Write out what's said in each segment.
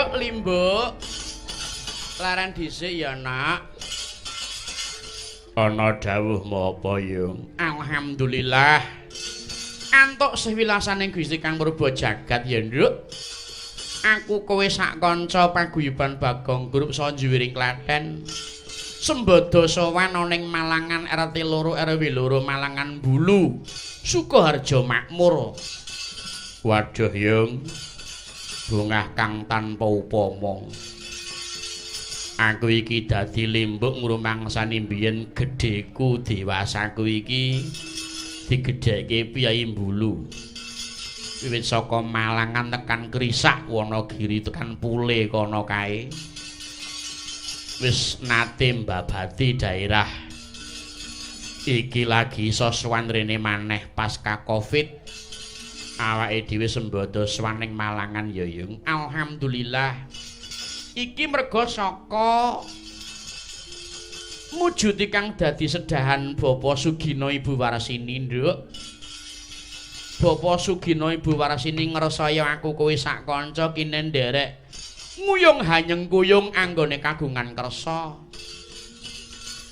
Nduk Limbuk. Laren dhisik ya, Nak. Ana dawuh apa, Yung? Alhamdulillah. Antuk sih wilasaning Gusti Kang Purba Jagat ya, Nduk. Aku kowe sak kanca paguyuban Bagong Grup Sanjuwiring Klaten. Sembada sowan ana ning Malangan RT 2 RW 2 Malangan Bulu, Sukoharjo Makmur. Waduh, Yung. Bungah kang tanpa upama. Aku iki dadi limbuk ngrumangsani biyen gedheku dewasaku iki digedhekke Piyai Bulu. Wiwit saka Malangan tekan Krisak Wonogiri tekan Pule kono kae. Wis nate mbabati daerah iki lagi iso sowan rene maneh pasca Covid. Awake dhewe sembada sowan ning Malangan ya, Yung. Alhamdulillah. Iki merga saka mujudi kang dadi sedahan Bapak Sugino Ibu Warsini, Nduk. Bapak Sugino Ibu Warsini ngresaya aku kowe sak kanca kinen nderek nguyung hanyeng kuyung anggone kagungan kersa.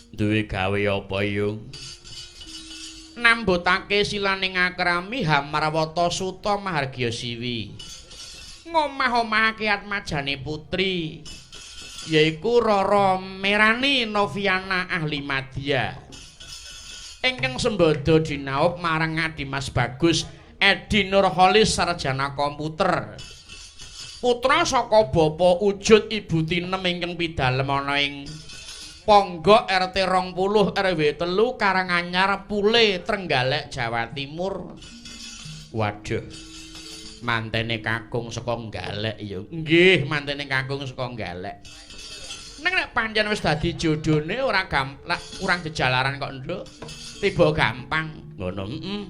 Duwe gawe apa, Yung? Nambutake silaning akrami Hamarwata Suta Mahargya Siwi. Ngomah-omahake atmajane putri yaiku Rara Merani Noviana ahli madya. Ingkang sembada dinaup marang Adimas Bagus Edi Nurholis sarjana komputer. Putra saka Bapa Ujud Ibu Tinem ingkang pidalem ana ing Ponggok RT 20 RW 3 Karanganyar Pule Trenggalek Jawa Timur. Waduh. Mantene kakung saka Nggalek ya. Nggih, mantene kakung saka Nggalek. Ning nek pancen wis dadi jodhone ora gampang, kurang jejalaran kok, Nduk. Tiba gampang. Ngono, heeh.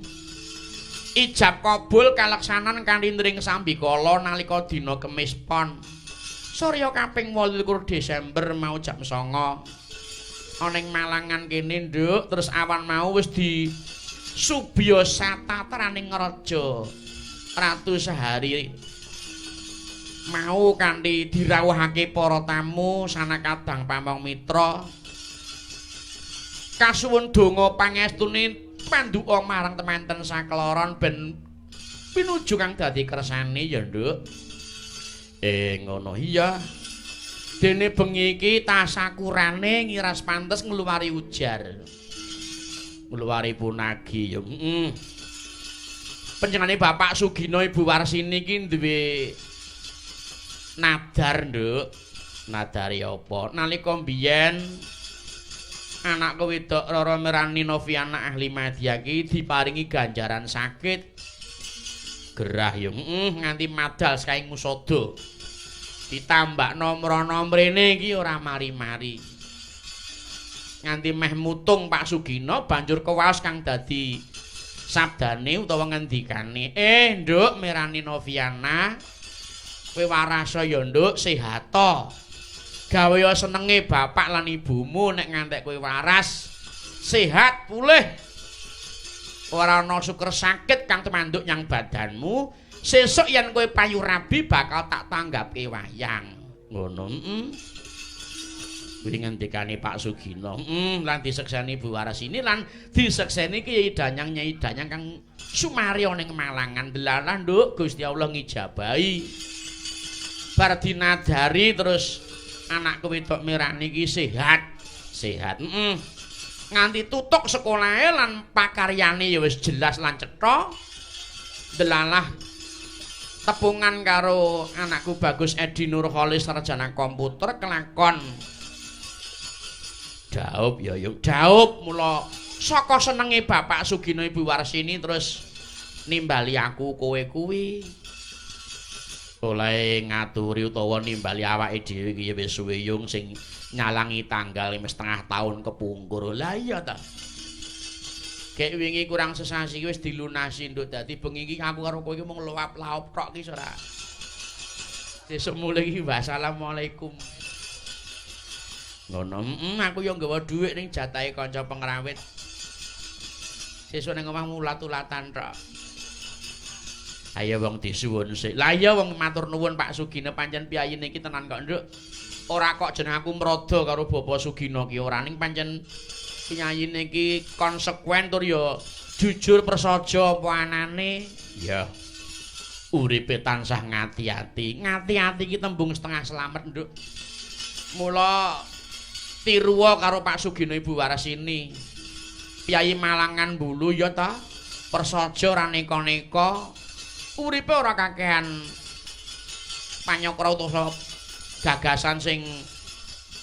Ijab kabul kalaksanan kanthi nring sambikala nalika dina Kemis Pon. Surya kaping 28 Desember mau jam 09.00. Ana ing Malangan kene, Nduk, terus awan mau wis di subiyasa tataraning raja. Ratu sehari mau kanthi dirawuhake para tamu sanakadang pamong mitra. Kasuwun donga pangestune panduka marang temanten sakloron ben pinuju kang dadi kersane ya, Nduk. Ngono iya. Dene bengi iki tasakurane ngiras pantes ngluwari ujar. Ngluwari punagi ya. Heeh. Panjenengane Bapak Sugino Ibu Warsini iki duwe nadar, Nduk. Nadari apa? Nalika mbiyen anakku wedok Rara Merani Noviana ahli madya iki diparingi ganjaran sakit gerah ya, heeh, nganti madal saking musada. Ditambakno mrana mrene iki ora mari-mari. Nganti meh mutung Pak Sugino banjur kewaos kang dadi sabdane utawa ngendikane, "Nduk Merani Noviana, kowe warasa ya, Nduk, sehata. Gawe senenge bapak lan ibumu nek ngantek kowe waras, sehat, pulih. Ora ana suker sakit kang tumanduk nyang badanmu. Sesuk yen kowe payu rabi bakal tak tanggapke wayang." Ngono, heeh. Kuwi ngendikane Pak Sugino. Heeh, lan disekseni Bu Warsini lan disekseni Kyai Danyang Nyai Danyang kang sumarya ning Malangan. Delalah, Nduk, Gusti Allah ngijabahi. Bar dinadari terus anakku wedok Merani iki sehat. Sehat, heeh. Nganti tutuk sekolahe lan pakaryane ya wis jelas lan cetha. Delalah tepungan karo anakku Bagus Edi Nurholis sarjana komputer kelakon. Daup ya, Yung. Daup mula saka senenge Bapak Sugino Ibu Warsini terus nimbali aku kowe kuwi. Oleh ngaturi utawa nimbali awake dhewe iki wis suwe, Yung, sing nyalangi tanggal 5,5 tahun kepungkur. Lah iya ta. Gek wingi kurang sesasi wis dilunasi, Nduk. Dadi bengi iki aku karo kowe iki mung luap-laup tok iki ora. Sesuk mulih iki wassalamualaikum. Ngono, heeh, aku yo nggawa dhuwit ning jatahe kanca pengrawit. Sesuk ning omah mulat-ulatan tok. Ayo wong disuwun sik. Lah iya wong matur nuwun Pak Sugino pancen piyayine iki tenan kok, Nduk. Ora kok jeneng aku mrada karo Bapak Sugino ki ora, ning pancen piyayine iki konsekuen tur ya jujur prasaja apa anane. Iya. Uripe tansah ngati-ati. Ngati-ati iki tembung setengah slamet, Nduk. Mula tiruwa karo Pak Sugino Ibu Warsini. Piyayi Malangan Bulu ya ta? Prasaja ora neka-neka. Uripe ora kakehan panyokra utawa gagasan sing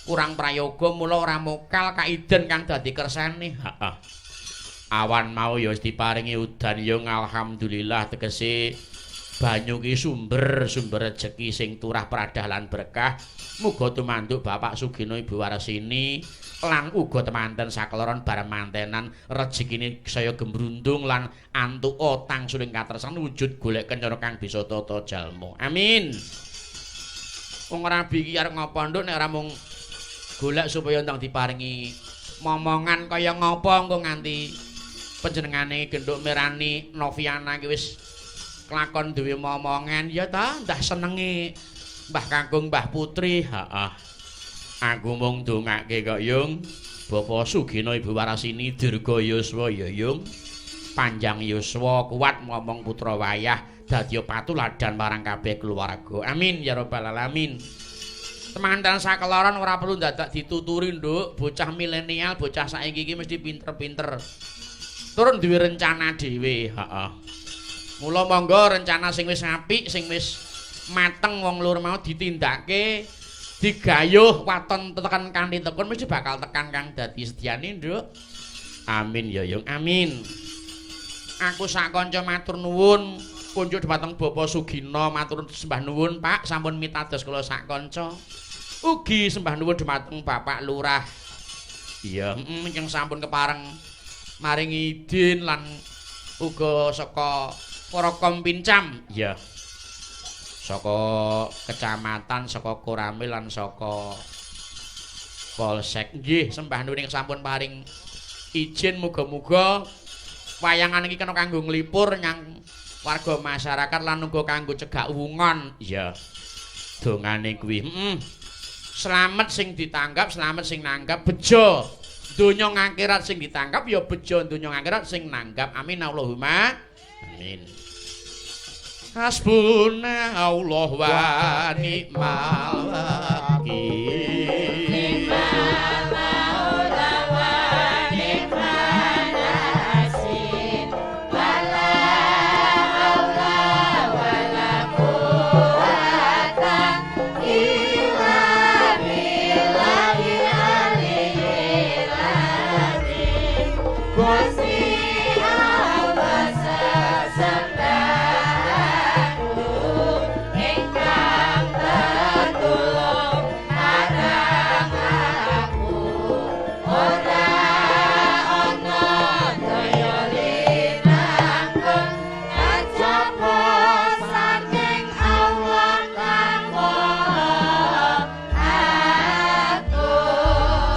kurang prayoga, mula ora mokal kaiden kang dadi kersane. Heeh. Awan mau ya wis diparingi udan ya alhamdulillah, tegese banyu ki sumber rejeki sing turah pradah lan berkah. Muga tumanduk Bapak Sugino Ibu Warsini lan uga temanten sakloron bareng mantenan rejekine saya gembrundung lan antuka tangsuling katresan wujud golek kencana kang bisa tata jalma. Amin. Wong rabi iki arep ngopo nduk nek ora mung golek supaya ndang diparingi momongan kaya ngopo engko nganti panjenengane genduk Mirani Noviana iki wis kelakon duwe momongan ya ta, ndah senenge Mbah Kakung Mbah Putri. Heeh. Aku mung ndongake kok Yung, Bapak Sugino Ibu Warsini dirga yuswa ya Yung. Panjang yuswa kuat momong putra wayah dadi patuladan marang kabeh keluarga. Amin ya rabbal alamin. Temanten sakeloron ora perlu dadak dituturi nduk, bocah milenial, bocah saiki iki mesti pinter-pinter. Turun duwe rencana dhewe, heeh. Mula monggo rencana sing wis apik, sing wis mateng wong loro mau ditindakake, digayuh waton tekan kanthi tekun mesti bakal tekan kang dadi sediane, Nduk. Amin ya Yung, amin. Aku sak kanca matur nuwun kunjuk dhumateng Bapak Sugino, matur sembah nuwun Pak, sampun mitados kula sak kanca. Ugi sembah nuwun dhumateng Bapak Lurah. Iya, ingkang sampun kepareng maringi idin lan uga saka para Kompincam. Iya. Saka kecamatan, saka Koramil lan saka Polsek. Nggih, sembah nuwun ingkang sampun paring izin, muga-muga wayangan iki kena kanggo nglipur nyang warga masyarakat lan uga kanggo cegak wungon. Iya. Dongane kuwi. Heeh. Slamet sing ditanggap, slamet sing nanggap, bejo donya ngakhirat sing ditanggap ya bejo donya ngakhirat sing nanggap. Amin Allahumma amin. Hasbuna Allah wa ni'mal wakil.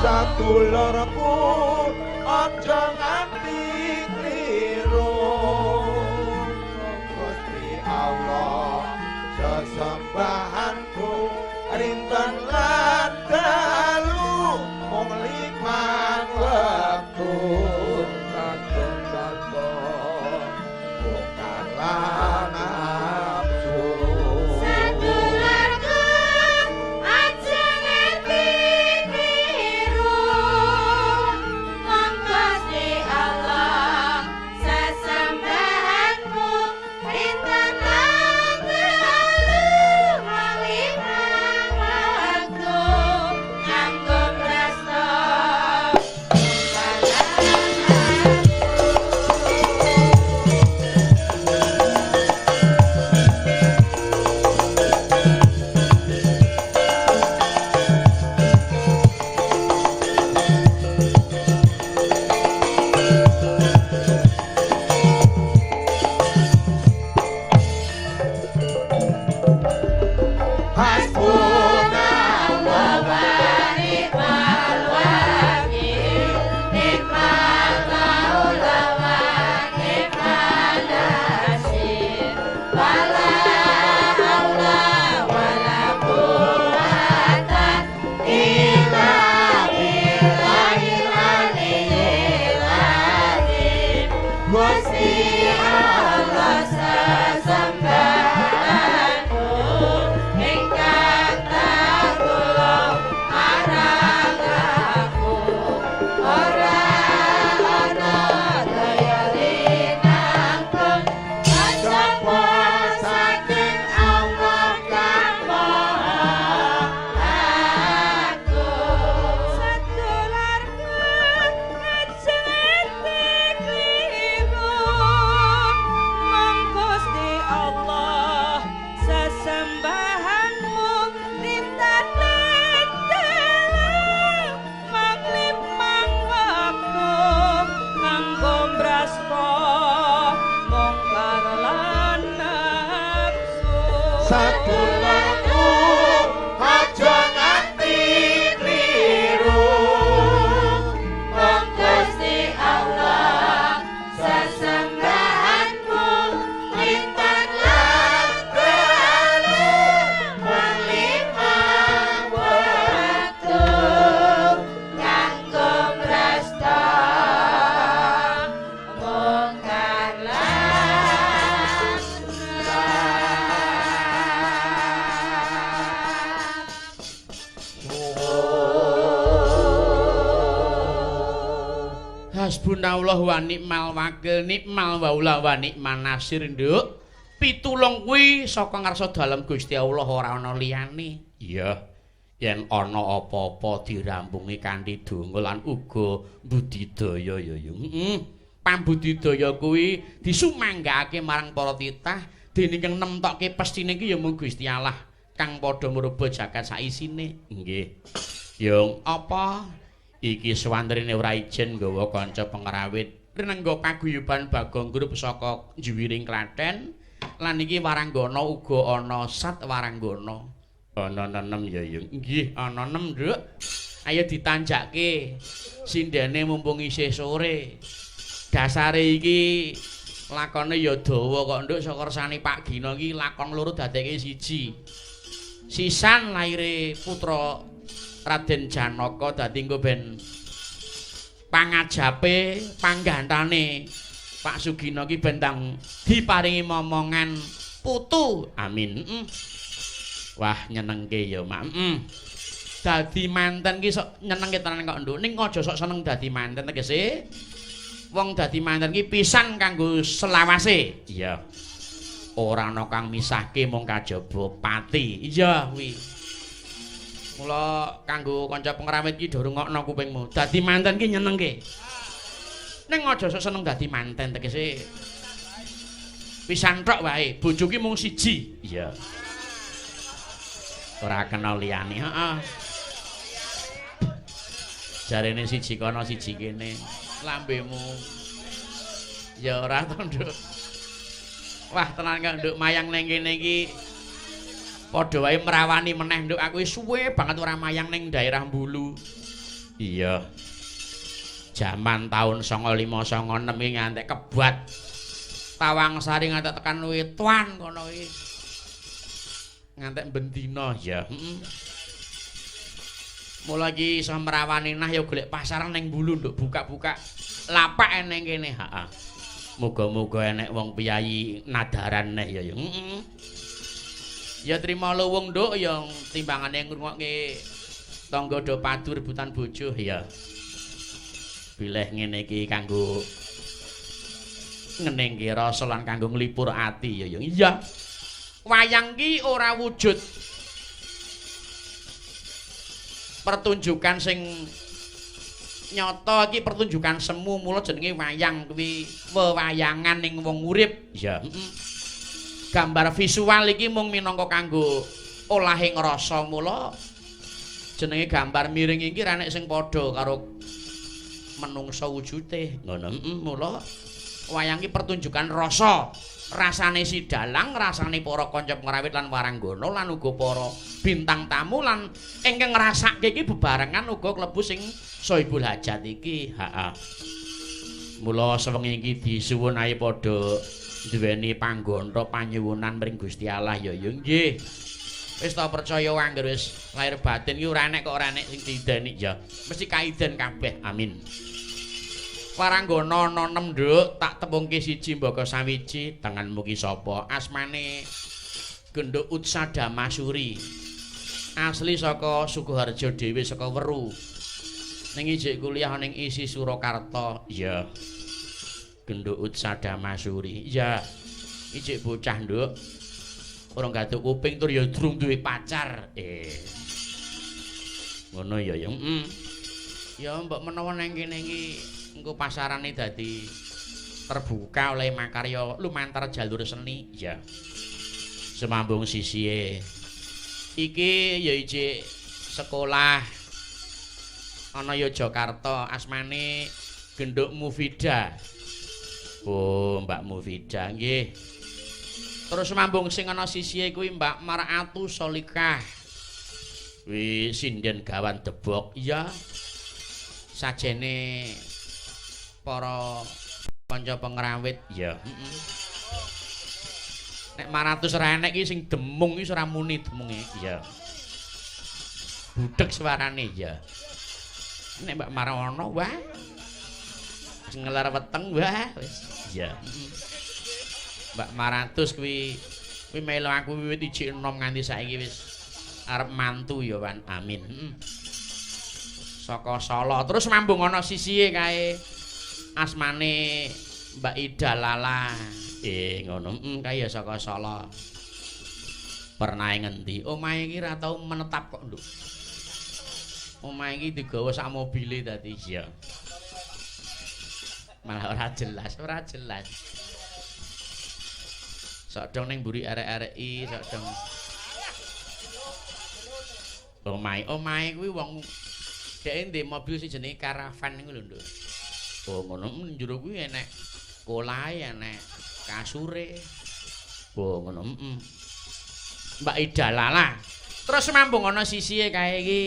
Sadulurku aja nganti kliru, Gusti Allah sesembahanku rinten lan dalu mung limang wektu. Kakung bukanlah nafsu. Sadulurku aja nganti kliru, mung Gusti Allah sesembahanku rinten lan dalu mung limang wektu. Nganggo prasta bukanlah Hasbunallah wa ni'mal wakil, ni'mal waula wa ni'man nasir, Nduk. Pitulung kuwi saka ngarsa dalem Gusti Allah ora ana liyane. Iya. Yen ana apa-apa dirampungi kanthi donga lan uga budidaya ya ya. Heeh. Pambudidaya kuwi disumanggakake marang para titah dening kang nemtokke pestine iki ya mung Gusti Allah kang padha mruba jagat saisine. Nggih. Yung apa? Iki swantrine ora ijen nggawa kanca pengrawit rinengga paguyuban Bagong Grup saka Juwiring Klaten lan iki waranggana uga ana sat waranggana ana 6 ya yung. Nggih ana 6, Nduk. Ayo ditanjake sindene mumpung isih sore. Dasare iki lakone ya dawa kok, Nduk, saka resane Pak Gino iki lakon loro dadekke siji. Sisan laire putra Raden Janaka dadi engko ben pangajape panggantane Pak Sugino ki ben ndang diparingi momongan putu. Amin. Wah, nyenengke ya, Mak. Dadi manten ki sok nyenengke tenan kok, Nduk. Ning aja sok seneng dadi manten tegese. Wong dadi manten ki pisan kanggo selawase. Iya. Ora ana kang misahke mung kajaba pati. Iya kuwi. Mula kanggo kanca pengrawit ki do rungokno kupingmu. Dadi manten ki nyenengke. Ning aja sok seneng dadi manten tegese pisan tok wae, bojo ki mung siji. Iya. Ora kena liyane, heeh. Jarene siji kono siji kene. Lambemu. Ya ora to, Nduk. Wah, tenan kok, Nduk, mayang ning kene iki padha wae merawani meneh, Nduk. Aku wis suwe banget ora mayang ning daerah Mbulu. Iya. Jaman taun 95 96 iki ngantek kebat. Tawangsari ngantek tekan wetan kono iki. Ngantek bendina ya. Heeh. Mula iki iso merawani nah ya golek pasaran ning Mbulu, Nduk, buka-buka lapak ning kene. Heeh. Muga-muga enek wong piyayi nadaran neh ya. Heeh. Ya trima luwung, Nduk, ya timbangane ngrungokke tangga do padu rebutan bojo ya. Bileh ngene iki kanggo ngeningke rasa lan kanggo nglipur ati ya. Iya. Wayang ki ora wujud pertunjukan sing nyata, iki pertunjukan semu, mula jenenge wayang kuwi wewayangan ning wong urip. Iya. Heeh. Gambar visual iki mung minangka kanggo olahe ngrasa, mula jenenge gambar miring iki ra nek sing padha karo menungsa wujude. Ngono. Heeh, mula wayang iki pertunjukan rasa. Rasane si dalang, rasane para kanca pengrawit lan waranggana lan uga para bintang tamu lan ingkang ngrasake iki bebarengan uga klebu sing Sohibul Hajat iki. Heeh. Mula sewengi iki disuwun ae padha duweni panggonta panyuwunan mring Gusti Allah ya ya nggih. Wis ta percaya angger wis lahir batin iki ora enek kok ora enek sing diideni ya. Mesti kaiden kabeh. Amin. Waranggana ana 6, Nduk, tak tepungke siji mbaka sawiji, tengenmu ki sapa? Asmane Genduk Utsada Masuri. Asli saka Sukoharjo dhewe, saka Weru. Ning ijik kuliah ning ISI Surakarta. Iya. Genduk Utsada Masuri. Iya. Ijik bocah, Nduk. Ora gaduk kuping tur ya durung duwe pacar. Ngono ya, ya. Heeh. Ya mbok menawa nang kene iki engko pasarane dadi terbuka oleh makarya lumantar jalur seni. Iya. Semambung sisihe. Iki ya ijik sekolah ana ya Jakarta, asmane Genduk Mufida. Oh, Mbak Mufida nggih. Terus mambung sing ana sisihe kuwi Mbak Mar'atu Solikah. Kuwi sinden gawan debok. Iya. Sajene para kanca pengrawit ya. Heeh. Nek 500 ora enek iki sing demung iki ora muni demunge. Iya. Budheg suarane ya. Nek Mbak Marono wah. Sing ngelar weteng wah wis. Iya. Mbak Maratus kuwi kuwi melu aku wiwit ijik enom nganti saiki wis arep mantu ya, Wan. Amin. Heeh. Saka Solo terus mambung ana sisihe kae. Asmane Mbak Ida Lala. Ngono. Kae ya saka Solo. Pernah ngendi? Omahe iki ora tau menetap kok, Nduk. Omahe iki digawa sak mobile dadi. Iya. Malah ora jelas, ora jelas. Sok dong ning mburi arek-areki, sok dong. Omahe, omahe kuwi wong dheke ndek mobil sing jenenge karavan niku lho, Nduk. Oh, ngono njero kuwi enek kolahe, enek kasure. Oh, ngono. Mbak Ida Lala. Terus mambung ana sisihe kae iki.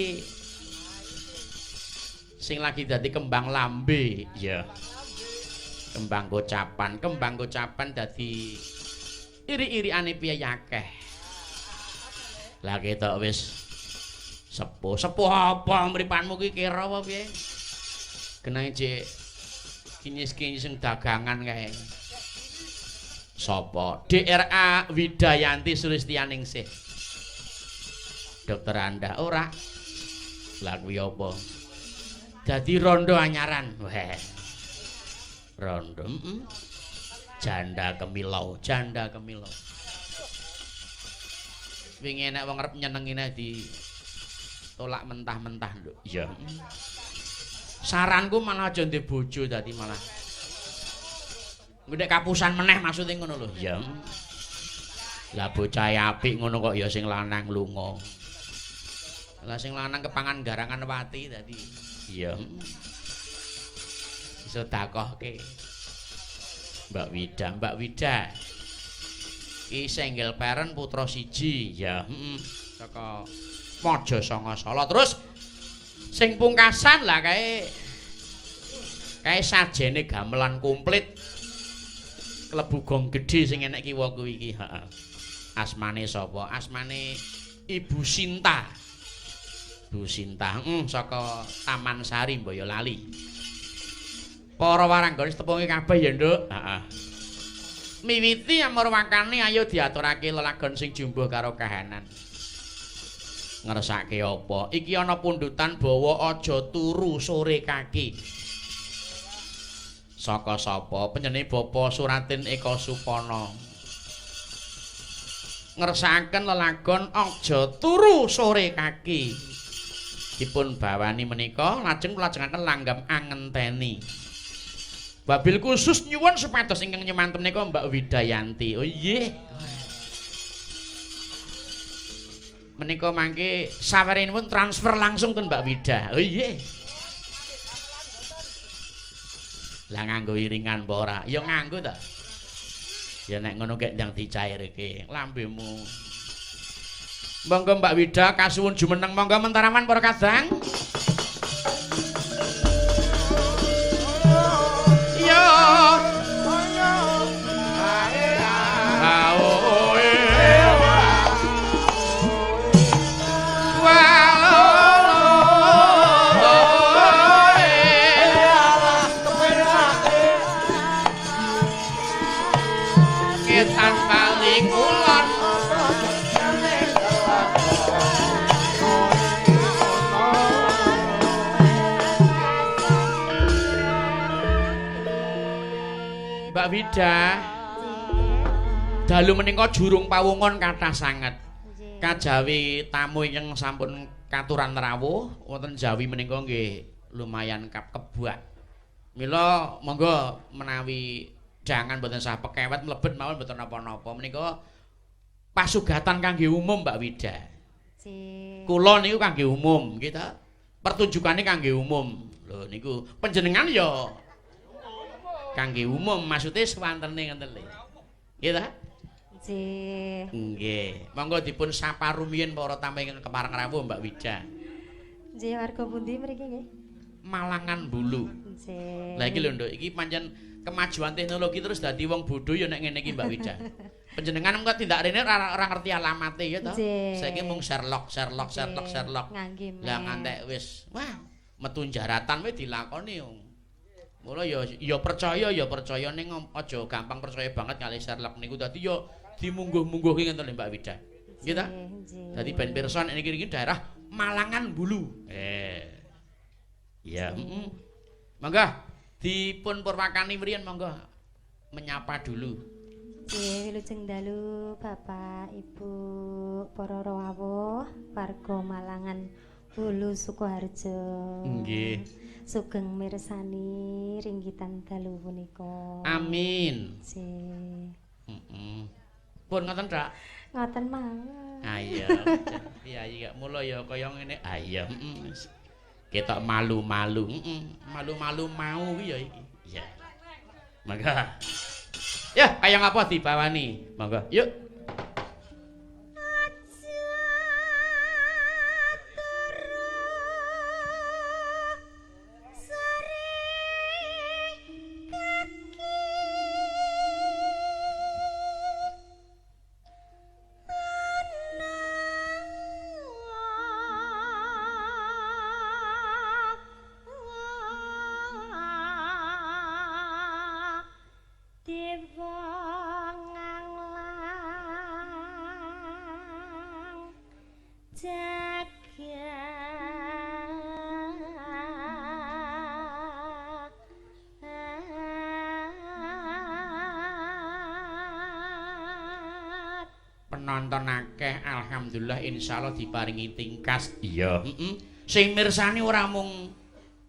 Sing lagi dadi kembang lambe. Iya. Kembang gocapan, kembang gocapan dadi iri-irikane piye akeh. Lah ketok wis sepuh. Sepuh apa mripanmu ki kira apa piye? Genah jek kinyis-kinyis sing dagangan kae. Sapa? DRA Widayanti Sulistianingsih. Dokter Anda ora? Lah kuwi apa? Dadi rondo anyaran. Weh. Rondo, Janda kemilau, janda kemilau. Wingi enek wong arep nyenengine di tolak mentah-mentah, Nduk. Iya. Saranku malah aja ndek bojo dadi malah. Ngedek kapusan meneh maksude ngono lho. Iya. Lah bocah apik ngono kok ya sing lanang lunga. Lah sing lanang kepangan garangan wati dadi. Iya. Sedakohke. Mbak Wida, Mbak Wida. Ki single parent putra siji, ya, saka Mojosanga Solo. Terus sing pungkasan lah kae kae sajene gamelan komplit. Klebu gong gedhe sing enek kiwa kuwi iki, heeh. Asmane sapa? Asmane Ibu Sinta. Ibu Sinta, saka Taman Sari Boyolali. Para waranggane tepunge kabeh ya, Nduk. Heeh. Miwiti amurwakane ayo diaturake lelagon sing jumbuh karo kahanan. Ngersake apa? Iki ana pundutan bawa aja turu sore kaki. Saka sapa? Penjenenge Bapak Suratin Eka Supana. Ngersakaken lelagon aja turu sore kaki. Dipun bawani menika lajeng kulajengaken langgam angenteni. Wabil khusus nyuwun supados ingkang nyemanten menika Mbak Widayanti. Oh nggih. Menika mangke saweripun transfer langsung ten Mbak Wida. Oh nggih. Lah nganggo iringan apa ora? Ya nganggo ta. Ya nek ngono kek ndang dicairke lambemu. Monggo Mbak Wida kasuwun jumeneng, monggo mentaraman para kadang. Mbak Wida, dalu menika jurung pawungon kathah sanget. Kajawi tamu ingkang sampun katuran rawuh wonten Jawi menika nggih lumayan kebak. Mila monggo menawi jangan mboten sah pekewet mlebet mawon mboten napa-napa. Menika pasugatan kangge umum Mbak Wida. Kula niku kangge umum nggih ta. Pertunjukane kangge umum. Lho niku panjenengan ya kangge umum maksude swantene ngoten lho. Nggih ta? Nggih. Nggih. Monggo dipun sapa rumiyin para tamu ingkang kepareng rawuh Mbak Wida. Nggih, warga pundi mriki nggih? Malangan Bulu. Nggih. Lah iki lho Nduk, iki pancen kemajuan teknologi terus dadi wong bodho ya nek ngene iki Mbak Wida. Panjenengan mengko tindak rene ora ngerti alamate ya to. Saiki mung Sherlock, Sherlock, Sherlock, Sherlock. Lah ngantek wis wah metu jaratan wis dilakoni. Mula ya ya percaya ning aja gampang percaya banget kali Sherlock niku dadi ya dimungguh-mungguhke ngoten lho Mbak Wida. Nggih ta? Dadi ben pirsa nek niki daerah Malangan Bulu. Iya, heeh. Mangga. Dipun purwakani mriyen monggo menyapa dulu. Nggih, wilujeng dalu Bapak, Ibu, para rawuh, warga Malangan Hulu Sukoharjo. Nggih. Sugeng mirsani ringgitan dalu punika. Amin. Nggih. Heeh. Pun ngoten, Dak. Ngoten mawon. Ah iya. Iya, iya mula ya kaya ngene. Ah iya, heeh. Ketok malu-malu, heeh. Malu-malu mau kuwi ya iki. Iya. Monggo. Ya, kaya ngapa dibawani? Monggo. Yuk. Penonton akeh, alhamdulillah insyaallah diparingi tingkas. Iya, heeh. Sing mirsani ora mung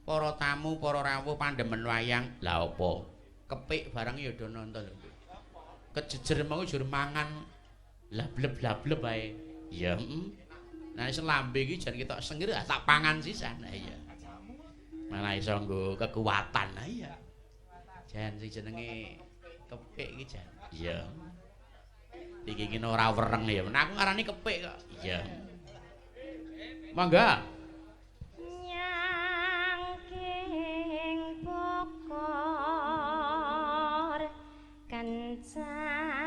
para tamu, para rawuh pandemen wayang. Lah apa? Kepik barang ya do nonton. Kejejer mau jur mangan lableb-lableb ae. Iya, heeh. Nah iso lambe iki jan ketok sengir tak pangan sisan. Lah iya. Malah iso nggo kekuatan. Lah iya. Jan sing jenenge kepik iki jan. Iya. Iki ngene ora wereng ya. Nah, aku ngarani kepik kok. Iya. Mangga. Nyangking bokor kencanane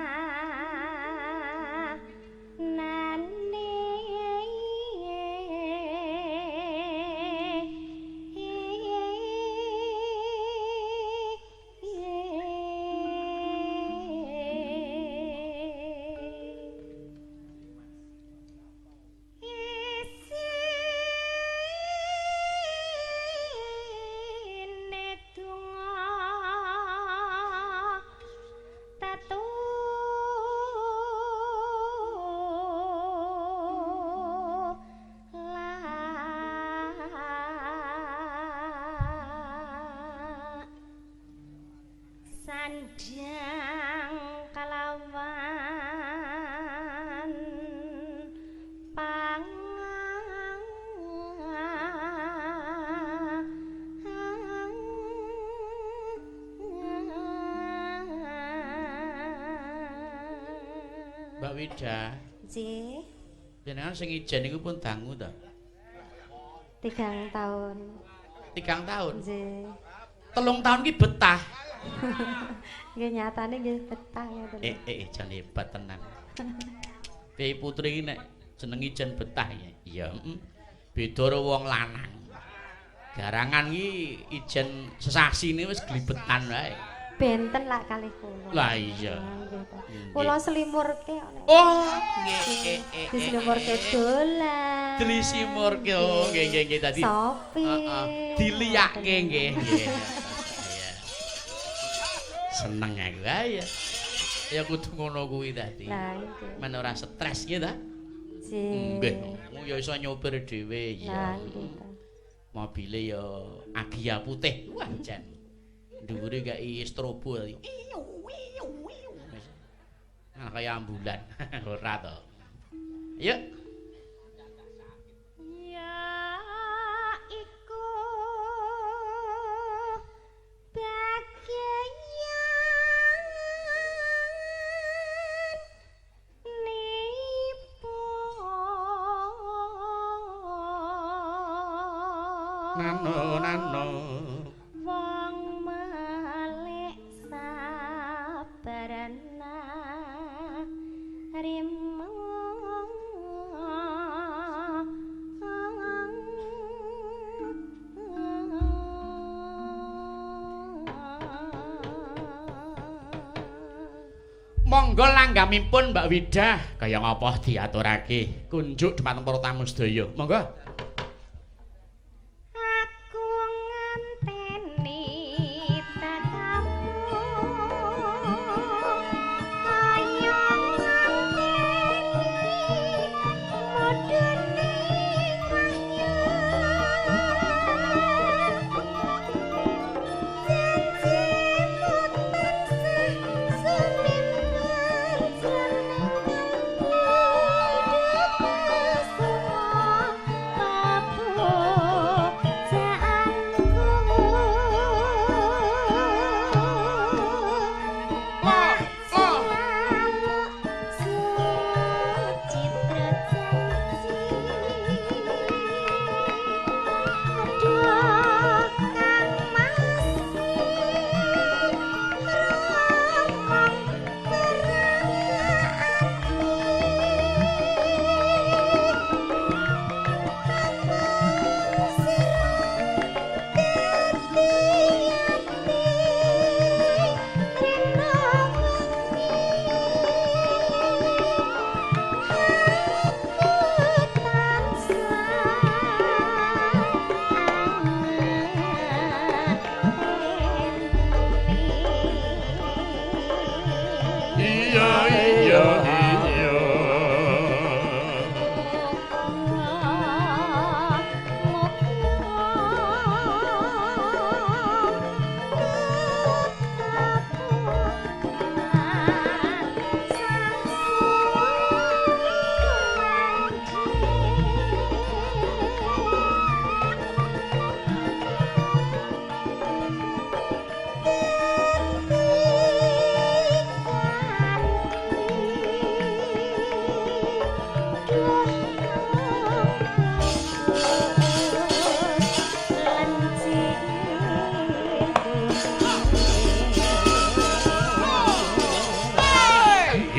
sandang kalawan pangan Mbak Wida. Nggih. Jenengan sing ijen niku pun dangu ta? 3 tahun. 3 tahun? Nggih. 3 tahun ki betah. Nggih nyatane nggih betah ngoten. Jan hebat tenan. Piye putri iki nek jeneng ijen betah ya. Iya, heeh. Beda karo wong lanang. Garangan iki ijen sesasine wis glibetan wae. Benten lak kalih kula. Lah iya. Kula selimurke kok nek. Oh, nggih. Diselimurke dolan. Diselimurke. Oh, nggih nggih nggih dadi. Sopi. Heeh. Diliyake nggih nggih. Seneng aku ae. Ya kudu ngono kuwi dadi. Lah nggih. Men ora stres nggih ta? Nggih. Nggih. Ya iso nyopir dhewe ya. Lah nggih ta. Mobile ya Agia putih. Wah jan. Dhuwure gawe strobo tadi. Nah, kaya ambulan. Ora to. Yuk. Ya iku bagian nipun nano nano wong malik sabarana rima Monggo langgamipun Mbak Widah kaya ngapa diaturake kunjuk dhumateng para tamu sedaya. Monggo. Aku nganteni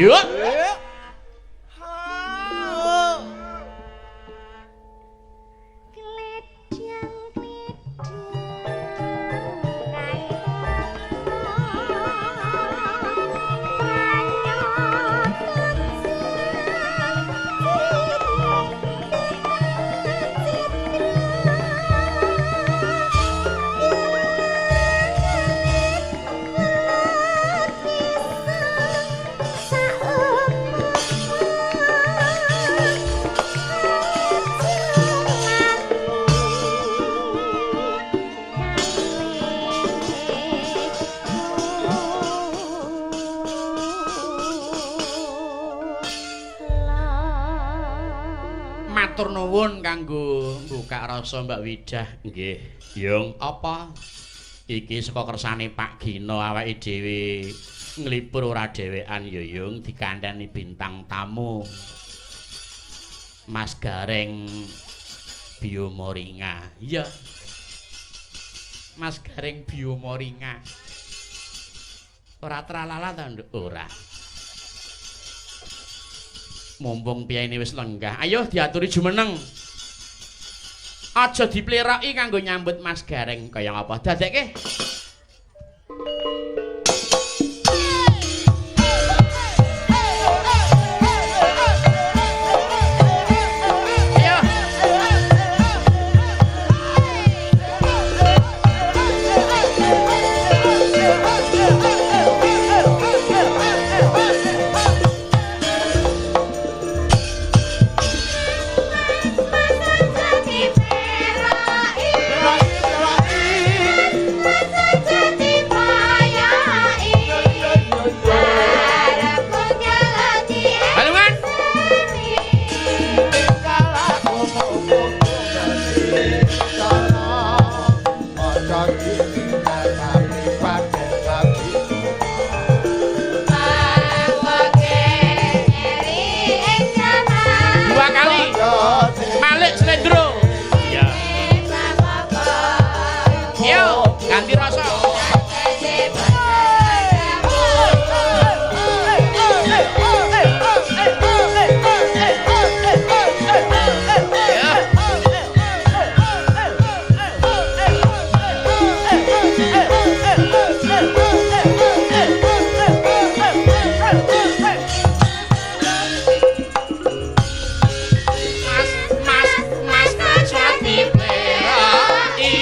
Yuk. Matur nuwun kanggo mbukak rasa Mbak Widah. Nggih. Yung, apa? Iki saka kersane Pak Gino awake dhewe nglipur ora dhewean ya Yung, dikandhani bintang tamu. Mas Gareng Biomoringa. Iya. Mas Gareng Biomoringa. Ora tralala ta, Nduk? Ora. Mumpung piyayine wis lenggah, ayo diaturi jumeneng. Aja dipleroki kanggo nyambut Mas Gareng kaya apa. Dadekke. Ayo. Balungan. Dua kali. Malik Slendro. Iya. Yo, ganti rasa. Ya. Mas, mas, mas, aja dipleroki.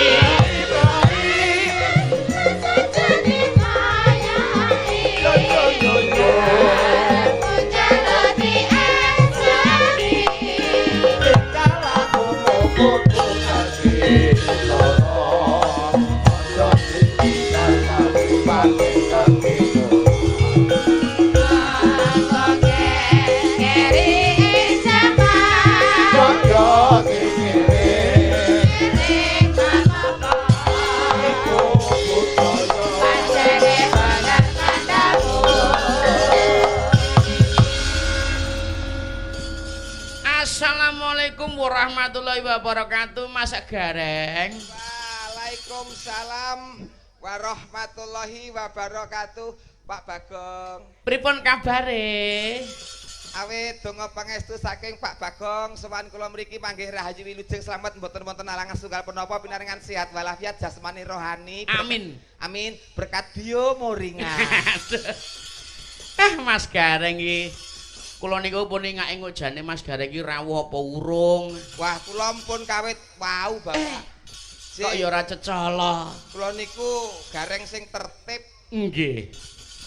Assalamualaikum warahmatullahi wabarakatuh, Mas Gareng. Waalaikumsalam warahmatullahi wabarakatuh, Pak Bagong. Pripun kabare? Awit donga pangestu saking Pak Bagong, sowan kula mriki panggih rahayu wilujeng slamet mboten wonten alangan setunggal penapa pinaringan sehat walafiat jasmani rohani. Amin. Amin. Berkat bio moringa. Ah, Mas Gareng iki. Kula niku pun ngake ngojane Mas Gareng iki rawuh apa urung? Wah, kula pun kawit wau, Bapak. Kok ya ora cecala. Kula niku Gareng sing tertib. Nggih.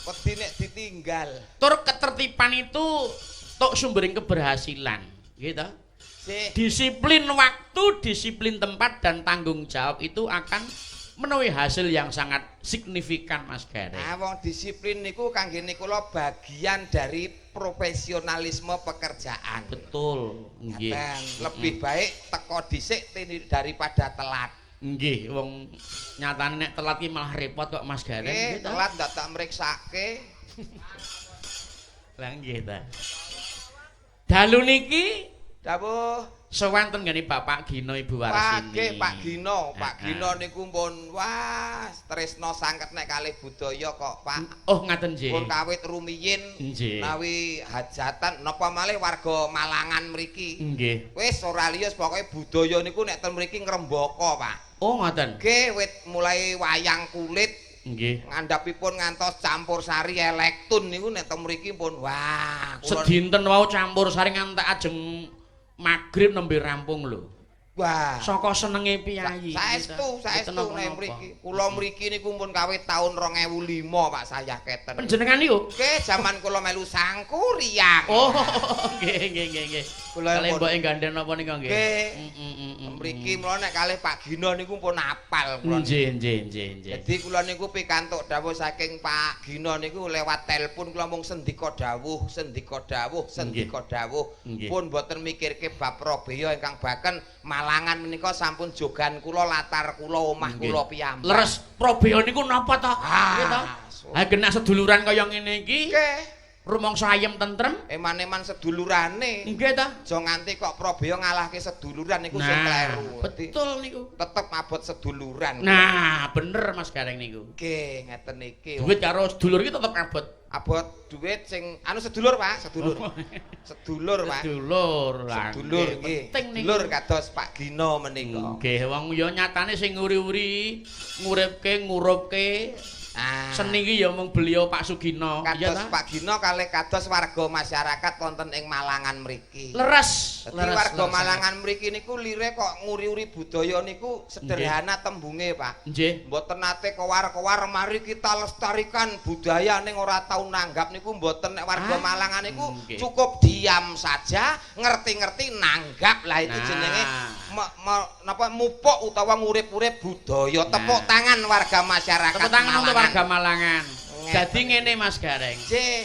Wedi nek ditinggal. Tur ketertiban itu tok sumbering keberhasilan, gitu. Disiplin waktu, disiplin tempat dan tanggung jawab itu akan menuai hasil yang sangat signifikan, Mas Gareng. Nah, wong disiplin niku kanggene kula bagian dari profesionalisme pekerjaan. Betul, nggih. Lebih baik teko dhisik daripada telat. Nggih, wong nyatane nek telat ki malah repot kok Mas Gareng. Nggih, telat dadak mriksake. Lah nggih ta. Dalu niki dawuh Sowan ten nggene Bapak Gino, Ibu Wah, Warsini. nggih Pak Gino, Pak Ah, Gino ah. niku pun wah tresna sanget nek kalih budaya kok, Pak. Oh, ngaten nggih. Pun kawit rumiyin nawi hajatan napa malih warga Malangan mriki. Nggih. Wis ora liya, pokoke budaya niku nek ten mriki ngrembaka, Pak. Oh, ngoten. Nggih, wit mulai wayang kulit ngandhapipun ngantos campur sari elektun niku nek ten mriki pun wah kula. Sedinten wau campur sari ngantek ajeng magrib nembe rampung lho. Wah. Saka senenge piyayi. Saestu, saestu nek mriki. Kula mriki niku pun kawit taun 2005, Pak, saya keten. Panjenengan niku? Nggih, jaman kula melu Sangkuriang. Oh, nggih nggih nggih nggih. Kula Kalih pun mboke gandhen napa nika nggih? Nggih. Heeh. Mriki mula nek kalih Pak Gino niku pun apal kula. Nggih nggih nggih nggih. Jadi kula niku pikantuk dawuh saking Pak Gino niku lewat telepon, kula mung sendika dawuh, sendika dawuh, sendika dawuh. Pun boten mikirke bab Probeya ingkang baken Malangan menika sampun jogan kula, latar kula, omah kula piyambak. Leres, Probeya niku napa to? Ah, Nggih to? Ha genah seduluran kaya ngene iki. Nggih. Rumangsa ayem tentrem. Eman-eman sedulurane. Nggih ta? Aja nganti kok Probeya ngalahke seduluran niku sing Nah, kleru. Dadi betul niku. tetep abot seduluran. Nah, bener Mas Gareng niku. Nggih, ngeten iki. Duit karo sedulur iki tetep abot. Abot duit sing anu sedulur, Pak, sedulur. Sedulur, Pak. Sedulur. Lah, Sedulur nggih. Penting niku. Sedulur kados Pak Gino menika. Nggih, wong ya nyatane sing nguri-uri, nguripke, ngurupke seni iki ya mung beliau Pak Sugino. Iya Kados ta? Pak Gino kalih kados warga masyarakat wonten ing Malangan mriki. Leres, Dadi leres. warga Leres. Malangan mriki niku lire kok nguri-uri budaya niku sederhana tembunge, Pak. Mboten nate kowar-kowar mari kita lestarikan budaya ning ora tau nanggap niku mboten. Nek warga Malangan niku cukup diam saja, ngerti-ngerti nanggap lah itu jenenge napa mupuk utawa ngurip-urip budaya. Tepuk tangan warga masyarakat Tepuk tangan untuk Malangan. warga Malangan. Ngeten. Dadi ngene Mas Gareng. Nggih.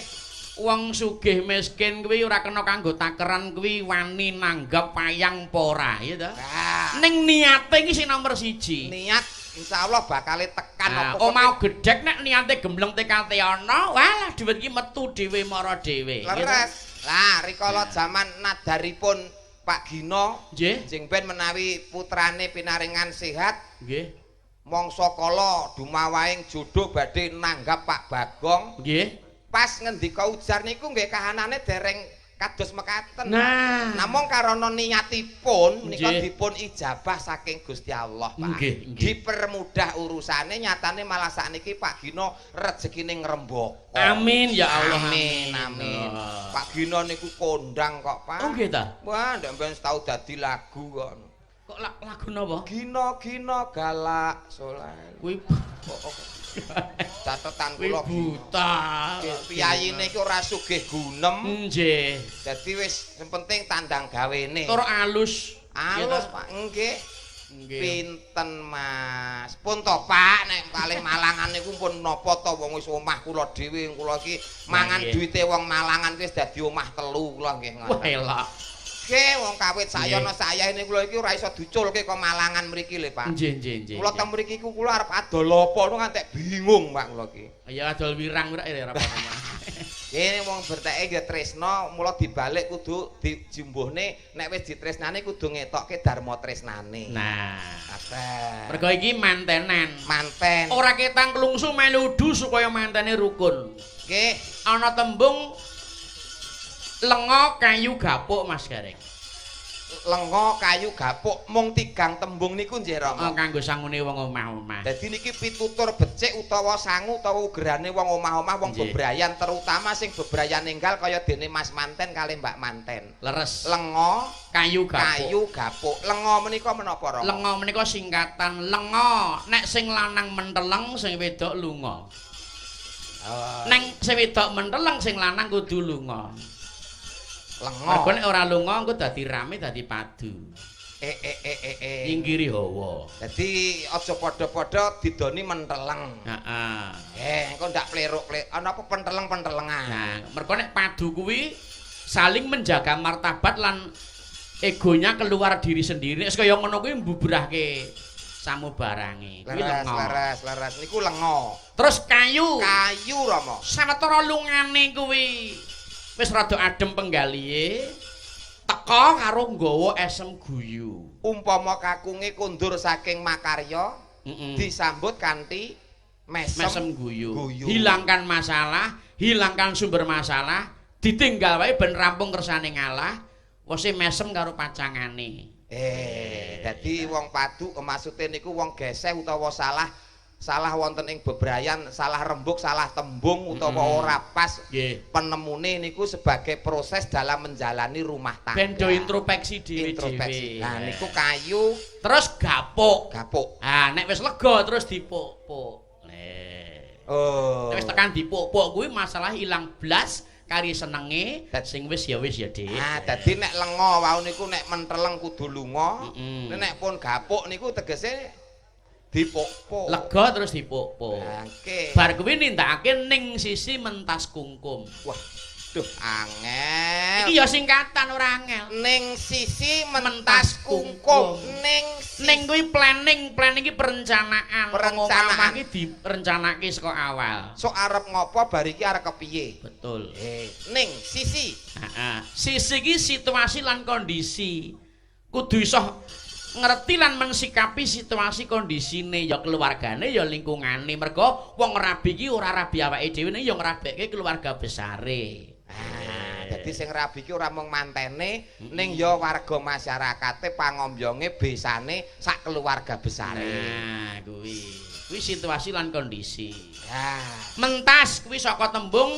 Wong sugih miskin kuwi ora kena kanggo takeran kuwi wani nanggap wayang apa ora, ya ta? Nah, Ning niate iki sing nomor siji. Niat insyaallah bakal tekan Nah, apa omah gedhek nek niate gembleng TKT ana, walah dhuwit iki metu dhewe mara dhewe. Leres. Lah rikala jaman nadaripun Pak Gino jeng ben menawi putrane pinaringan sehat mangsa kala dumawahing jodoh badhe nanggap Pak Bagong. Pas ngendika ujar niku nggih kahanane dereng kados mekaten. Nah. Namung karana niatipun menika dipun ijabah saking Gusti Allah, Pak. Nggih, nggih. Dipermudah urusane, nyatane malah sakniki Pak Gino rezekine ngrembaka. Amin ya Allah. Amin, amin. Oh. Pak Gino niku kondang kok, Pak. Oh nggih ta? Wah, ndek ben tau dadi lagu kok. Kok lagu napa? Gino Gino galak soleh. Kuwi Oh, oh. Catetan kuwi kula Gino. buta. Piyayine iki ora sugih gunem. Nggih. Dadi wis sing penting tandang gawene. Tur alus. Alus, Pak. Nggih. Nggih. Pinten, Mas? Pun to, Pak, nek kalih Malangan niku pun napa to wong wis omah kula dhewe, kula iki mangan duwite wong Malangan wis dadi omah telu kula nggih Wah ngoten. elok. Nggih, wong kawit sayana sayahne kula iki ora iso diculke kok Malangan mriki lho, Pak. Nggih, nggih, nggih. Kula teng mriki iku kula arep adol apa nu ngantek bingung, Pak, kula iki. Ya adol wirang ora ya ora apa-apa. Kene wong berteke ya tresna, mula dibalik kudu dijumbuhne, nek wis ditresnani kudu ngetokke dharma tresnane. Nah, Kabeh. mergo iki mantenan. Manten. Ora ketang klungsu melu udu supaya mantene rukun. Nggih. Ana tembung lenga kayu gapuk Mas Gareng. Lenga kayu gapuk mung tigang tembung niku nggih Oh, Rama. kanggo sangune wong omah-omah. Dadi niki pitutur becik utawa sangu utawa ugerane wong omah-omah, wong bebrayan, terutama sing bebrayan enggal kaya dene Mas Manten kalih Mbak Manten. Leres. Lenga Kayu gapuk. kayu gapuk. Lenga menika menapa, Rama? Lenga menika singkatan lenga. Nek sing lanang menteleng, sing wedok lunga. Oh. Neng sing wedok menteleng, sing lanang kudu lunga. Lenga. Mergo nek ora lunga engko dadi rame, dadi padu. Eh eh eh eh eh. Nyingkiri hawa. Dadi aja padha-padha didoni menteleng. Heeh. Eh, engko ndak pleruk-pleruk. Ana apa penteleng-pentelengan. Nah, mergo nek padu kuwi saling menjaga martabat lan egonya keluar diri sendiri. Nek kaya ngono kuwi mbubrahke samubarange. Kuwi Leres, lenga. leres, leres. Niku lenga. Terus kayu. Kayu, Rama. Sawetara lungane kuwi wis rada adem penggalihe. Teka karo nggawa esem guyu. Umpama kakunge kondur saking makarya, disambut kanthi mesem, mesem guyu. Guyu. Hilangkan masalah, hilangkan sumber masalah, ditinggal wae ben rampung kersane ngalah, wose mesem karo pacangane. Dadi wong padu maksude niku wong geseh utawa salah salah wonten ing bebrayan, salah rembug, salah tembung utawa ora pas penemune niku sebagai proses dalam menjalani rumah tangga. Ben do introspeksi dhewe-dhewe. Introspeksi. Nah niku kayu terus gapuk. Gapuk. Ah, nek wis lega terus dipuk-puk. Oh. Nek wis tekan dipuk-puk kuwi masalah ilang blas kari senenge sing wis ya wis ya, Dik. Ah, dadi nek lenga wau niku nek menteleng kudu lunga. Nek pun gapuk niku tegese dipuk-puk. Lega terus dipuk-puk. Lah nggih. Bar kuwi nindakake ning sisi mentas kungkum. Wah, duh angel. Iki ya singkatan ora angel. Ning sisi Mentas mentas kungkum. kungkum. Ning sisi Ning kuwi planning, planning iki perencanaan. Perencanaan. Omah iki direncanake saka awal. Sok arep ngopo bar iki arep kepiye? Betul. Ning sisi. Heeh. Sisi iki situasi lan kondisi. Kudu iso ngerti lan mensikapi situasi kondisine ya keluargane ya lingkungane. Mergo wong rabi iki ora rabi awake dhewe ning ya ngrabekke keluarga besare. Ah, dadi sing rabi ki ora mung mantene ning ya warga masyarakate pangombyonge besane sak keluarga besare. Nah, kuwi. Kuwi situasi lan kondisi. Ah, Mentas kuwi saka tembung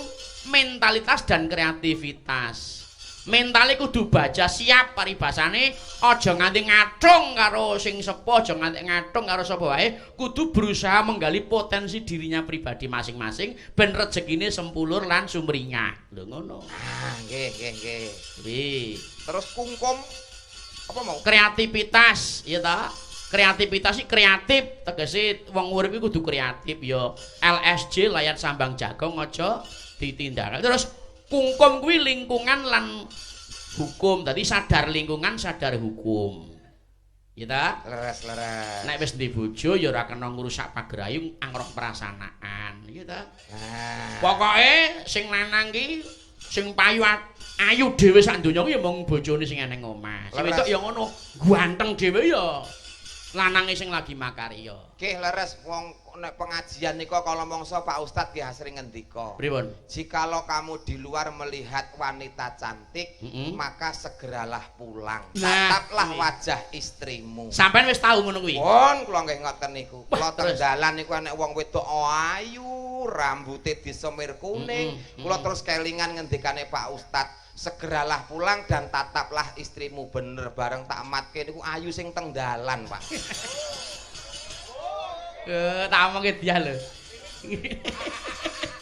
mentalitas dan kreativitas. Mentale kudu baja siap paribasane, aja nganti ngathung karo sing sepuh, aja nganti ngathung karo sapa wae, kudu berusaha menggali potensi dirinya pribadi masing-masing ben rezekine sempulur lan sumringah. Lho ngono. Ah, nggih nggih nggih. Kuwi. Terus kungkum apa mau? Kreativitas, ya ta? Kreativitas iki kreatif, tegese wong urip iki kudu kreatif ya. LSJ layat sambang jagong aja ditindakake. Terus kungkum kuwi lingkungan lan hukum. Dadi sadar lingkungan, sadar hukum. Ya ta? Leres leres. Nek wis ndek bojo ya ora kena ngrusak pagerayung angrok perasanaan, ya ta? Nah, Pokoke sing lanang ki sing payu ayu dhewe sak donya ki ya mung bojone sing eneng omah. Sing Leres. wedok ya ngono, ganteng dhewe ya lanange sing lagi makarya. Nggih leres wong nek pengajian nika kala mangsa Pak Ustad nggih asring ngendika. Pripun? Jikalau kamu di luar melihat wanita cantik, maka segeralah pulang. Nah, Tataplah kuwi. wajah istrimu. Sampeyan wis tau ngono kuwi? Pun kula nggih ngoten niku. Wah, Kula teng terus? dalan niku enek wong wedok ayu, rambute disemir kuning. Kula terus kelingan ngendikane Pak Ustad, segeralah pulang dan tataplah istrimu. Bener bareng tak matke niku ayu sing teng dalan, Pak. Tak omongke dia lho.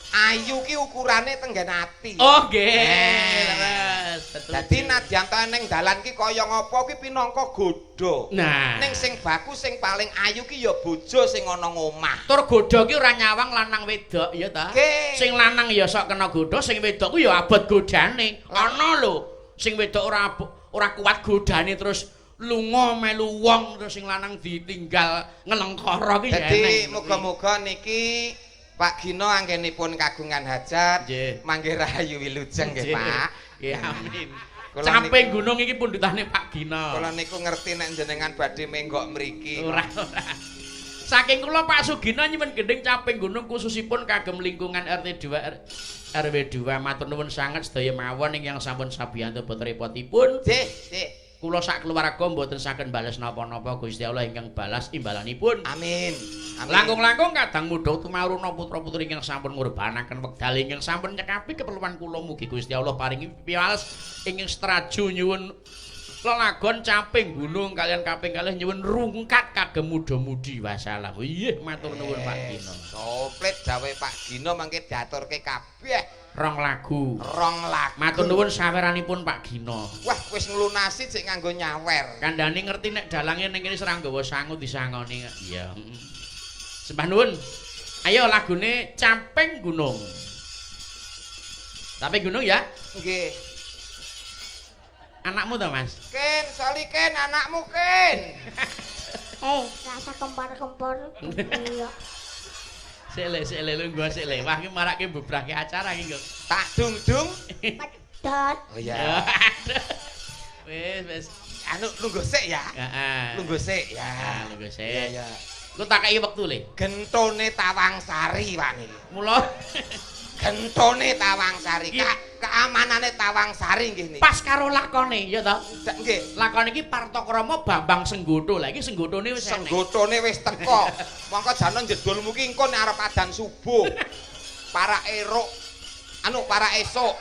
Ayu ki ukurane tenggen ati. Oh nggih, Eh. leres. Betul. Dadi nadyan to ning dalan ki kaya ngapa ki pinangka godha. Nah, Ning sing bagus sing paling ayu ki ya bojo sing ana ngomah. tur godha ki ora nyawang lanang wedok ya ta? Nggih. Sing lanang ya sok kena godha, sing wedok ku ya abot godane. Ana lho, sing wedok ora kuat godane terus lunga melu wong terus sing lanang ditinggal ngelengkara ki ya Dadi eneng. muga-muga niki Pak Gino anggenipun kagungan hajat Nggih. mangke rahayu wilujeng nggih Pak. Nggih, amin. Kula Caping gunung iki pundhutane Pak Gino. Kula niku ngerti nek jenengan badhe menggok mriki. Ora ora. Saking kula Pak Sugino nyuwun gendhing caping gunung khususipun kagem lingkungan RT 2 RW 2 matur nuwun sanget sedaya mawon ingkang sampun sabiyantu boten repotipun. Nggih, nggih. Kula sak keluarga mboten saged bales napa-napa Gusti Allah ingkang balas imbalanipun. Amin. Amin. Langkung-langkung kadang mudha tumaruna putra-putri ingkang sampun ngurbanaken wekdal ingkang sampun nyekapi keperluan kula mugi Gusti Allah paringi piwales ingkang setraju nyuwun lelagon caping gunung kalian kaping kalih nyuwun rungkat kagem muda-mudi wasalam. Nggih matur nuwun Pak Gino. Komplit dawuhe Pak Gino mangke diaturke kabeh Rong lagu. rong lagu. Matur nuwun saweranipun Pak Gino. Wah, wis nglunasi cek nganggo nyawer. Kandhane ngerti nek dalange ning kene serang nggawa sangu disangoni. Iya. Sembah nuwun. Ayo lagune Caping Gunung. Caping Gunung ya? Nggih. Anakmu to, Mas? Ken, Soliken anakmu Ken. Rasa kempor-kempor. Iya. Sik le, sik le lungguh sik le. Wah, iki marake mbubrahke acara iki kok. Tak dung-dung. Pedot. Oh iya. Wis, wis. Anu lungguh sik ya. Heeh. Lungguh sik ya. Ah, lungguh sik. Iya, iya. Lu tak kei wektu le. Gentone Tawangsari, Pak niki. Mula Gentone Tawangsari. Iya. Keamanane Tawangsari nggih niki. Pas karo lakone, ya ta? Nggih. Lakone iki Partakrama Bambang Senggoto. Lah iki senggotone wis enek. Senggotone wis teko. Mongko jane jedulmu ki engko nek arep adan subuh. Para eruk. Anu para esuk.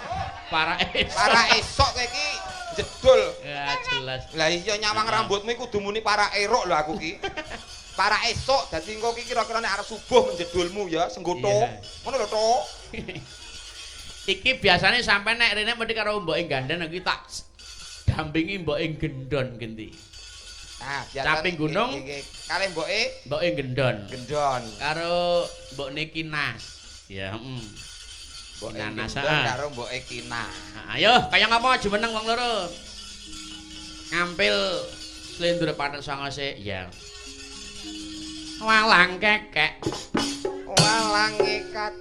Para esuk. Para esuk kowe iki jedul. Ya jelas. Lah iya nyawang rambutmu iku kudu muni para eruk lho aku ki. Para esuk dadi engko ki kira-kira nek arep subuh menjedulmu ya senggoto. Ngono lho, Tok. Iki biasane sampe nek rene mesti karo mboke gandhen iki tak dampingi mboke gendon genti. Nah, biasane Caping gunung. Kalih mboke Mboke gendon. gendon. Karo mbokne Kinas. Ya, heeh. Mboke Kinas, gendon ah. karo mboke Kinas. Ayo, kaya ngapa aja meneng wong loro. Ngampil slendro panen sanga sik. Ya. Walang kekek. Walang ikat.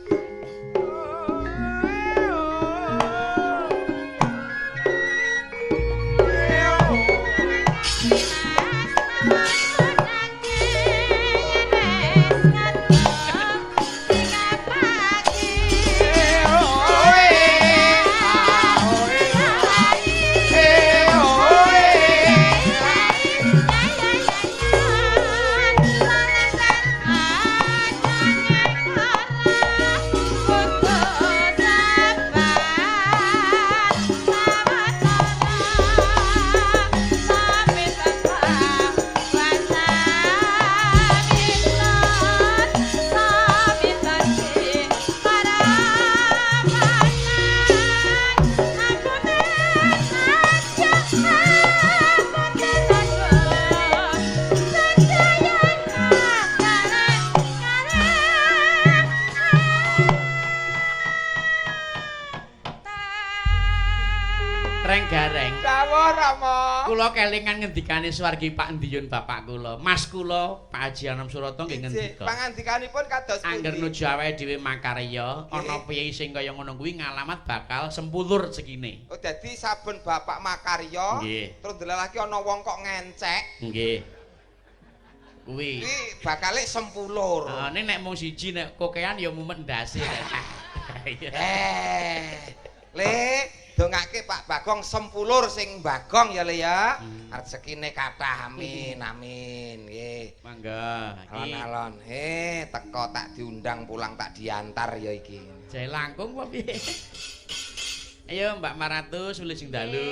Kula kelingan ngendikane swargi Pak Ndiyun bapak kula. Mas kula Pak Haji Anom Surata nggih ngendika. Pangandikanipun kados pundi? Angger nuju awake dhewe makarya, ana piye sing kaya ngono kuwi ngalamat bakal sempulur rezekine. Oh dadi saben bapak makarya, terus ndelalake ana wong kok ngencek. Nggih. Kuwi. Kuwi bakale sempulur. Heeh, nek mung siji nek kokean ya mumet ndase. Le dongake Pak Bagong sempulur sing Bagong ya Le ya. Rezekine kathah amin amin nggih. Mangga. Alon-alon. Teko tak diundang pulang tak diantar ya iki. Jae langkung apa piye? Ayo Mbak Maratu wilujeng dalu.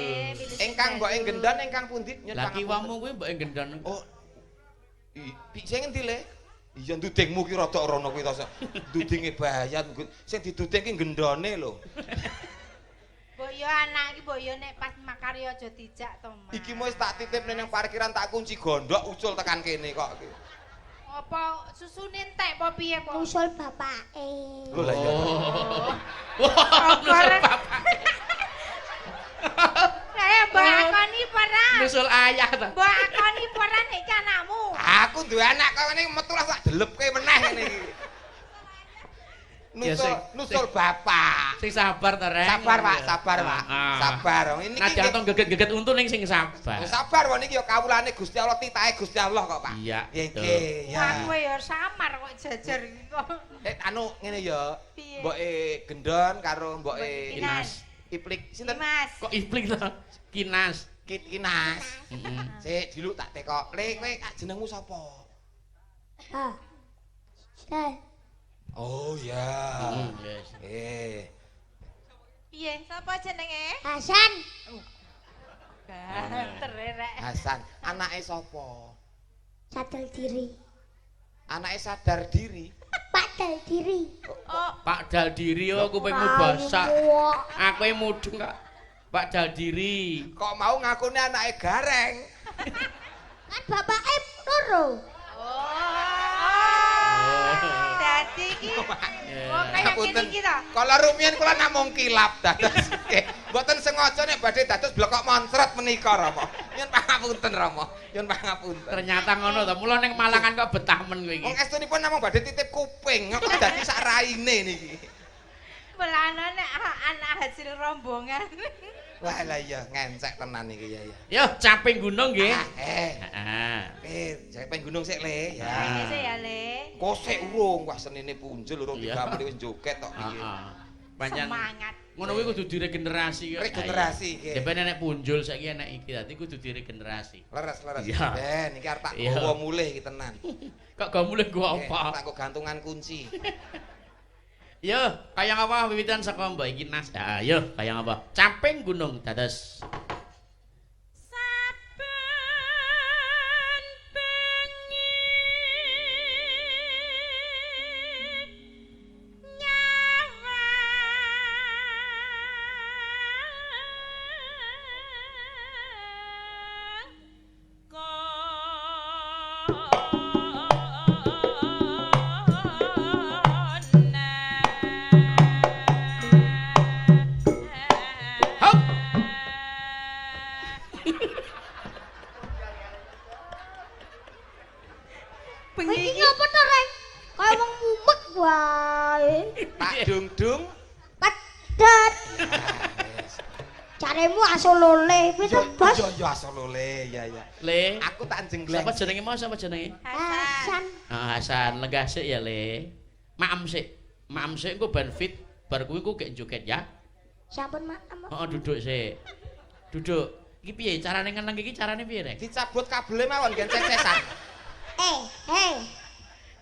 Ingkang mboke gendon ingkang pundi? Lah ki wongmu kuwi mboke gendon. Oh. Sing endi Le? Iya ndudingmu ki rada rono kuwi to. Ndudinge bahaya. Sing diduding ki gendone lho. Mbok yo anak iki mbok yo nek pas makarya aja dijak to, Mas. Iki mau wis tak titip ning parkiran tak kunci gondok ucul tekan kene kok iki. Apa susune entek apa piye kok? Usul bapake. Lho lah iya. Nusul bapake. Mbok akoni ora? Nusul ayah ta. Mbok akoni ora nek iki anakmu? Aku duwe anak kok ngene metu lah tak delepke meneh ngene iki. Nusul, nusul bapak. Sing sabar to, Reng. Sabar, Pak, sabar, Pak. Sabar. Ini iki najan geget-geget untu ning sing sabar. Sabar wong iki ya kawulane Gusti Allah, titahe Gusti Allah kok, Pak. Iya. Nggih, ya. Aku ya samar kok jajar iki kok. Anu ngene ya. Mboke gendon karo mboke Kinas. Iplik sinten? Mas. Kok iplik to? Kinas. Kinas. Heeh. Sik diluk tak tekok. Le, kowe jenengmu sapa? Ha. Oh ya. Yes. Piye? Sapa jenenge? Hasan. Banter rek. Hasan, anake sapa? Sadar diri. Anake sadar diri. Pak Dal diri. Oh, Pak Dal diri oh kupingmu basak. Aku mudeng kok. Pak Dal diri. Kok mau ngakune anake gareng? Kan bapake loro. Oh. Dadi iki wong kaya ngene iki to. Kala rumiyin kula namung kilap dados. Mboten sengaja nek badhe dados blekok moncret menika Rama. Nyuwun pangapunten Rama. Nyuwun pangapunten. Ternyata ngono to. Mula ning Malangan kok betah men kowe iki. Wong estunipun namung badhe titip kuping, kok dadi sak raine niki. Mulane nek anak hasil rombongan. Wah lah iya ngencek tenan iki ya ya. Yo caping gunung nggih. Heeh. Heeh. Caping gunung sik Le ya. Sik ya Le. Kok sik urung, wah senine punjul urung digameli wis joget tok piye. Heeh. Pancen semangat. Ngono kuwi kudu diregenerasi kok. Regenerasi iki. Sampeyan enek punjul saiki enek iki, dadi kudu diregenerasi. Leres leres. Ben iki arep tak gowo mulih iki tenan. Kok gowo mulih gowo apa? Tak nggo gantungan kunci. Yo, kaya apa wiwitan saka mbok iki Nas? Ha, yo, kaya apa? Caping gunung dados saben bengi nyawang Iki ngopo to, Reng? Kaya wong mumek wae. Tak dung-dung. Pedhot. Caremu asolole kuwi to, Bos. Iya iya asolole, ya ya. Le. Aku tak jenggleng. Sapa jenenge mau sapa jenenge? Hasan. Ah, Hasan, lenggah sik ya, Le. Maem sik. Maem sik engko ben fit, bar kuwi engko gek joget ya. Sampun maem. Heeh, duduk sik. Duduk. Iki piye carane ngeneng iki carane piye, Reng? Dicabut kabele mawon gen ces-cesan.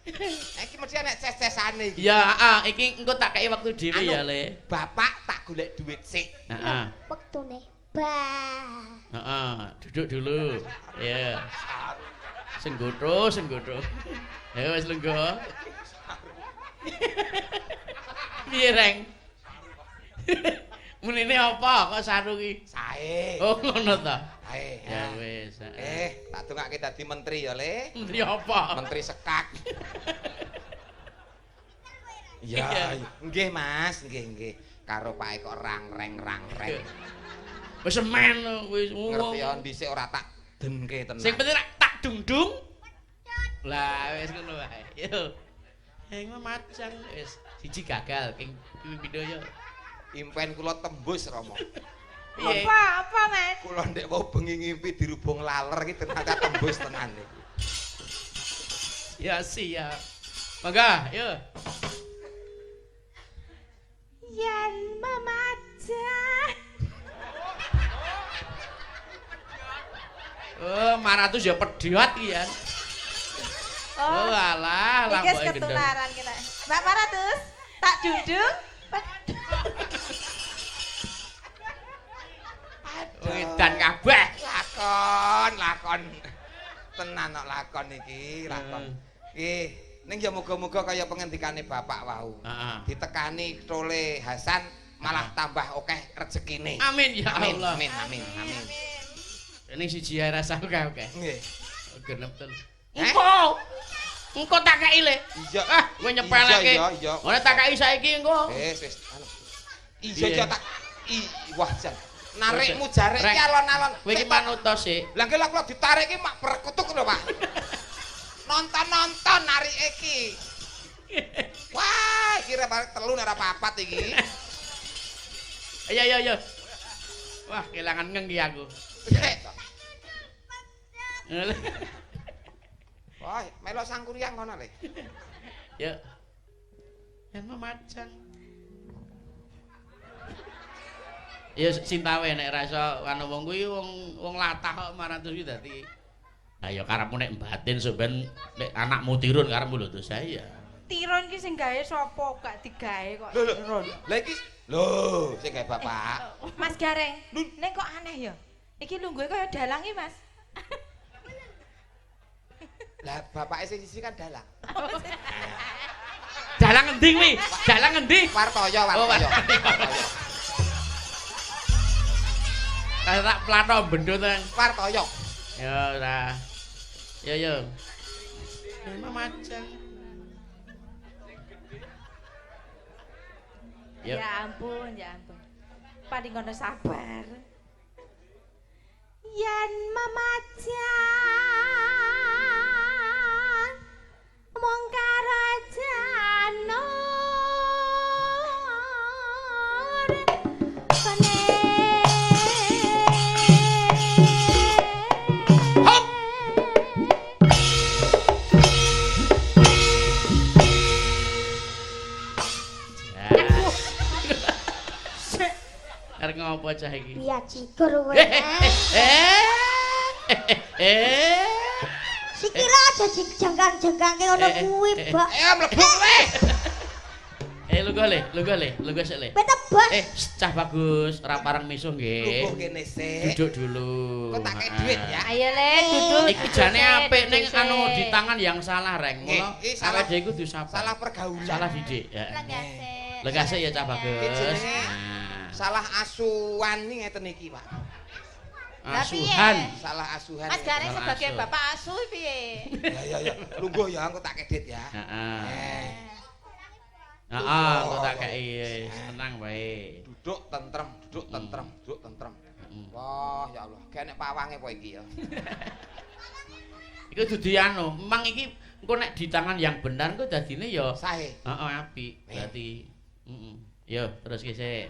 Iki mesti enek ces-cesane iki. Ya, heeh, iki engko tak kei wektu dhewe ya, Le. Bapak tak golek duit sik. Heeh. Wektune. Bah. Heeh, duduk dulu. Ya. Senggoto, senggoto. Ya wis lungguh. Piye, Reng? Munine apa kok saru ki? Sae. Oh, ngono ta. Sae. Ya wis. Tak dongake dadi menteri ya, Le. Menteri apa? Menteri sekak. Ya, nggih Mas, nggih nggih. Karo pake kok rang-reng-rang-reng. Wis semen wis. Ngerti ya dhisik ora tak denke tenan. Sing penting tak dung-dung. Lah wis ngono wae. Yo. Ing macang wis siji gagal ping pindho yo. Impen kula tembus Rama. Apa apa Mas? Kula ndek wau bengi ngimpi dirubung laler iki ternyata tembus tenan iki. Ya siap. Mangga, yo. Yen memajang. Oh, 500 ya pedhot iki ya. Oh, alah, iki lamboke gendeng. Ketularan kita. Mbak 400, tak duduk. Edan kabeh. Lakon, lakon. Tenan kok lakon iki, lakon. Nggih, ning ya muga-muga kaya pengendikane bapak wau. Ditekani tole Hasan malah tambah akeh rezekine. Amin ya Allah. Amin, amin, amin. Ini siji ae rasah akeh. Nggih. Genep ten. Engko. Engko tak kei le. Iya. Ah, kowe nyepeleke. Iya, iya. Ora tak kei saiki engko. Wis, wis. Anu. Iya, iya tak. Wah, jan. Narikmu jarik iki alon-alon. Kowe iki manut to sik. Lah nggih lha kula ditarik iki mak perkutuk lho, Pak. Nonton-nonton narike iki. Wah, iki ora telu ora papat iki. Iya, iya, iya. Wah, kelangan ngeng iki aku. Wah, melok sangkuriang kono le. Ya. Yen memajang. Ya sintawe nek ra iso anu wong kuwi wong wong latah kok 500 kuwi dadi. Ha ya karepmu nek batin sampean nek anakmu tirun karepmu lho terus saya. Tirun ki sing gawe sapa gak digawe kok. Lho lho. Lah iki lho sing gawe bapak. Mas Gareng, ning kok aneh ya. Iki lungguhe kaya dalang iki, Mas. Lah bapake sing siji kan dalang. Dalang endi kuwi? Dalang endi? Wartoyo, Wartoyo. Kayak plato bendho tenan. Wartoyo. Ya ora. Ya ya. Memajang. Ya ampun, ya ampun. Paling ngono sabar. Yen memajang mung karajan nur Ngopo cah iki? Biar jigur kowe. Eh. Sikira aja jengkang-jengkangke ngono kuwi, Mbak. Ayo mlebu kowe. Lungguh le, lungguh le, lungguh sik le. Kowe tebas. Cah bagus, ora pareng misuh nggih. Lungguh kene sik. Duduk dulu. Kok tak kei duit ya. Ayo le, duduk. Iki jane apik ning Duduk anu sik. di tangan yang salah, Reng. Mula Nggih, salah. awake dhewe kudu sabar. Salah pergaulan. Salah didik, ya. Lenggah sik. Lenggah sik ya cah bagus. Nah. Salah asuhan nih ngeten iki, Pak. Asuhan. Salah asuhan. Mas Gareng Salah sebagai asuh. bapak asuh piye? Ya ya ya. Lungguh ya engko tak kedit ya. Heeh. Heeh, engko tak kei tenang wae. Duduk tentrem, duduk tentrem, duduk tentrem. Wah, ya Allah, kayak nek pawange apa iki ya. Iku dudu anu, memang iki engko nek di tangan yang benar engko dadine ya sae. Heeh, apik. Berarti heeh. Yo, terus ki sik.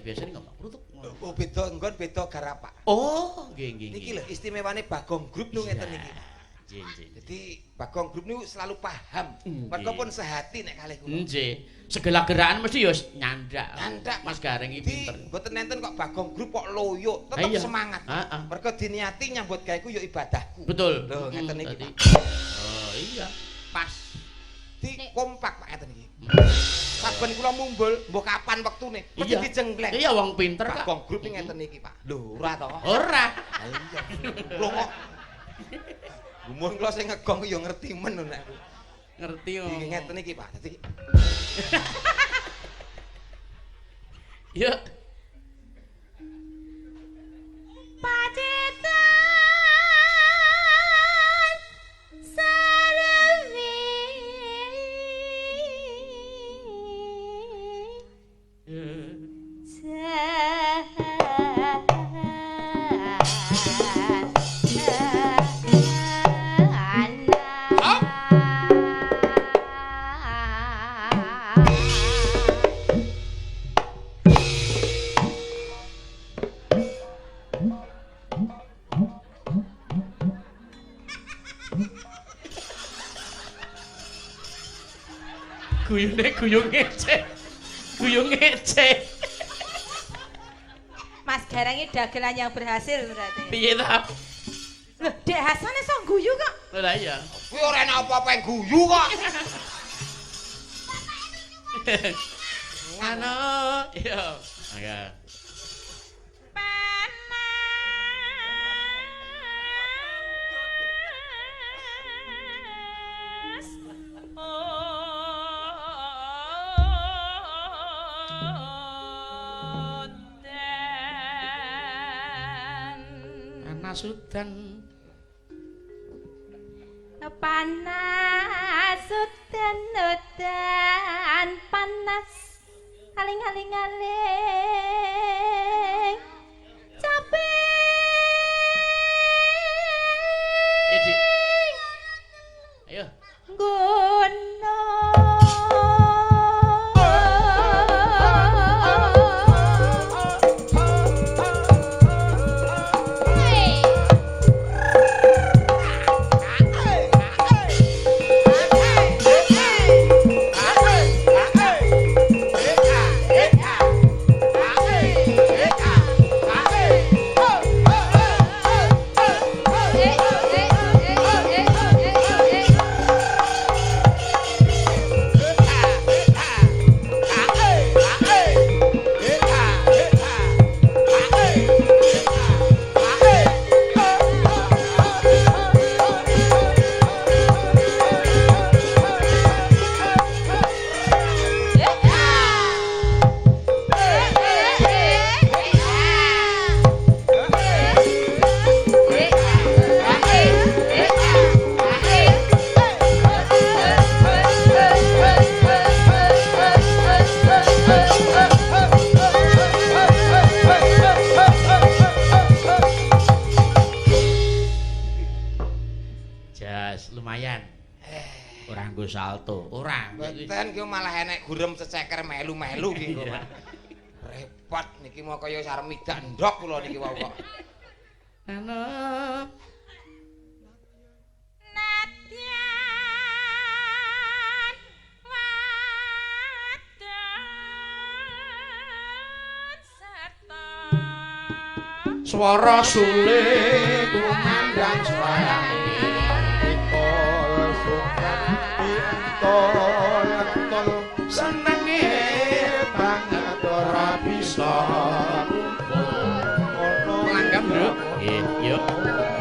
Biasanya nggak krutuk. Oh, beda nggon beda garap, Pak. Oh, nggih nggih. Niki lho istimewane Bagong Group nu ngeten niki. Nggih nggih. Jadi Bagong Group niku selalu paham. Mergo pun sehati nek kalih kula. Nggih. Segala gerakan mesti ya nyandak. Nyandak. Mas Gareng iki pinter. Mboten enten kok Bagong Group kok loyo, tetep semangat. Heeh. Mergo diniati nyambut gawe ku ya ibadahku. Betul. Lho ngeten iki, Pak. Oh iya, pas. Di kompak Pak ngeten iki. Saben kula mumbul, mbuh kapan wektune, mesti dijenggleng. Iya wong pinter kok. Bagong Group ngeten iki, Pak. Lho, ora to? Ora. Ha iya. Lho kok. Gumun kula sing ngegong ya ngerti men nek aku. Ngerti kok. Iki ngeten iki, Pak. Dadi ya. Pacitan saremi. Guyune guyu ngece. Guyu ngece. Mas Gareng ini dagelan yang berhasil berarti. Piye ta? Loh, Dek Hasan iso guyu kok. Lah iya. Kuwi ora enak apa-apa yang guyu kok. Ngono. Iya. Oke. Panas. Udan. Panas udan. Panas udan udan panas aling aling aling capek. Ayo. Gono. Hey! Nganggo salto. Ora. Mboten ki malah enek gurem seceker melu-melu ki kok. Repot niki mau kaya sarmidak ndok kula niki wau kok. Ana Nadyan wadon serta swara suling kumandhang suarane. Tol sukan tol tol Senenge banget ora bisa ono Langgam, Nduk. Nggih, yuk.